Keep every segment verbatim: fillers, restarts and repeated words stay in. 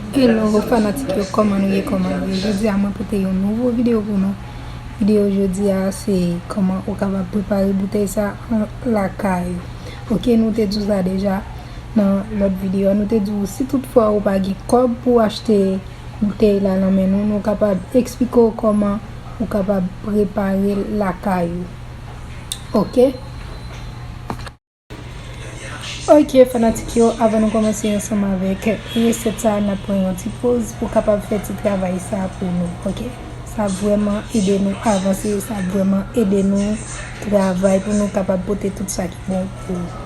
Hello fanatik yo, kòman nou ye, kòman nou ye? Jodi a mwen pote yon nouvo videyo pou nou. Videyo jodi a se kòman ou kapab prepare boutèy sa an lakay ou. Ok, nou te di w sa deja nan lòt videyo. Nou te di w si toutfwa ou pa gen kòb pou w achte boutèy la nan men nou, nou kapab eksplike w kòman ou kapab prepare l lakay ou. Ok? Ok fanatik yo, avan nou kòmanse ansanm avèk resèt sa, n ap pran yon ti poz pou kapab fè ti travay sa pou nou. Ok, sa ap vrèman ede nou avanse, sa ap vrèman ede nou travay pou nou kapab pote tout sa ki bon pou ou.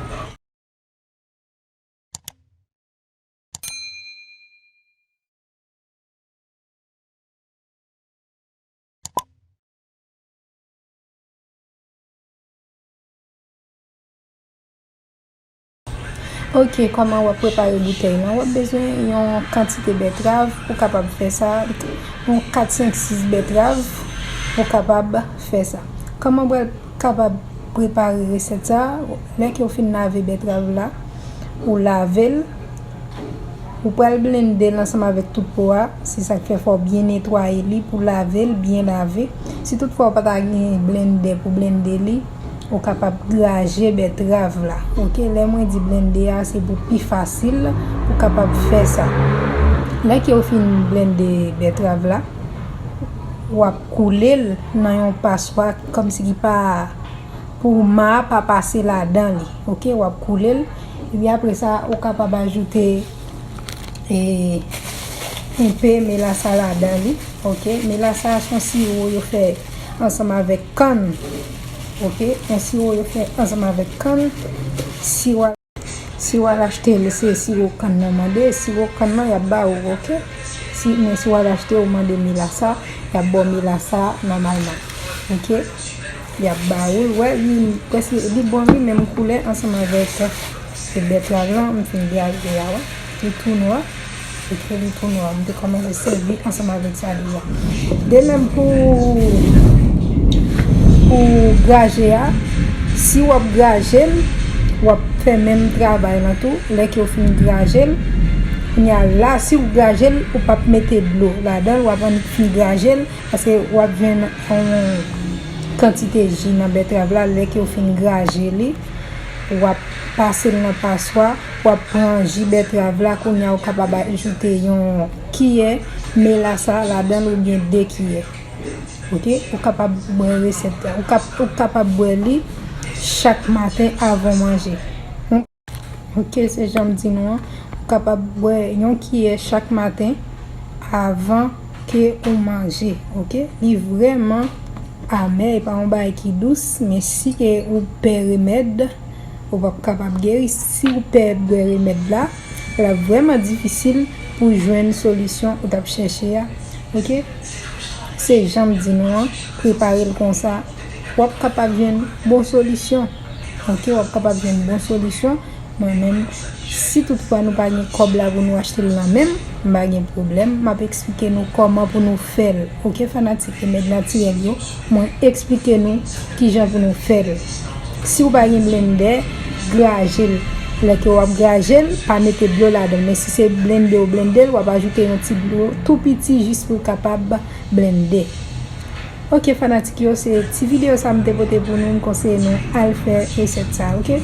Ok, kòman w ap prepare boutèy lan? W ap bezwen yon kantite bètrav pou kapab fè sa, yon kat, senk, sis bètrav pou kapab fè sa. Kòman w pral kapab prepare resèt sa? Lè ke w fin lave bètrav la, ou lave l, ou pral blende l ansanm avèk tout po a. Se sa k fè fò w byen netwaye li pou lave l, byen lave. Si toutfwa w pa ta gen blendè pou blende li, ou kapab graje bètrav la. Ok, lè mwen di blende a, se pou pi fasil pou kapab fè sa. Lè ke w fin blende bètrav la, w ap koule l nan yon paswa kòmsi ki pa, pou ma a pa pase ladan li. Ok, w ap koule l. Epi apre sa, ou kapab ajoute e, enpe melasa ladan li. Ok, melasa se yon siwo yo fè ansanm avèk kann. Ok, yon siwo yo fè ansanm avèk kann. Si w al, si w al achte l, se siwo kann nan mande. Siwo kann nan, y ap ba ou, ok? Si, men si w al achte, ou mande melasa, y ap ba w melasa nòmalman. Ok? Y ap ba ou l. Wè, li prèske, li bon, li menm koulè ansanm avèk, e, bètrav lan, m fin graje a, wè. Li tou nwa. Ok, li tou nwa. M te kòmanse sèvi ansanm avèk sa deja. De menm pou, pou graje a, si w ap graje l, w ap fè menm travay lan tou. Lè ke w fin graje l, kounye a la, si w graje l, ou p ap mete dlo ladan l, w ap annik fin graje l, paske w ap jwenn yon kantite ji nan bètrav la. Lè ke w fin graje li, w ap pase l nan paswa, w ap pran ji bètrav la, kounye a ou kapab ajoute yon kiyè melasa ladan l oubyen de kiyè. Ok, ou kapab bwè resèt la. Ou kap-, ou kapab bwè li chak maten avan w manje. Ok, se jan m di nou an. Ou kapab bwè yon kiyè chak maten avan ke ou manje. Ok, li vrèman amè, e pa yon bagay ki dous, men si ke ou pè remèd, ou p ap kapab geri. Si ou pè bwè remèd la, l ap vrèman difisil pou jwenn solisyon ou t ap chèche a. Ok? Se jan m di nou an, prepare l konsa, w ap kapab jwenn bon solisyon. Ok, w ap kapab jwenn bon solisyon. Mwen menm, si toutfwa nou pa gen kòb la pou nou achte l nan menm, m pa gen pwoblèm. M ap eksplike nou kòman pou nou fè l. Ok, fanatik remèd natirèl yo, mwen eksplike nou kijan pou nou fè l. Si w pa gen blendè, graje l. Lè ke w ap graje l, pa mete dlo ladan l. Men si se blende ou blende l, w ap ajoute yon ti dlo tou piti jis pou l kapab blende. Ok, fanatik yo, se ti videyo sa m te pote pou nou, m konseye nou al fè resèt sa, ok?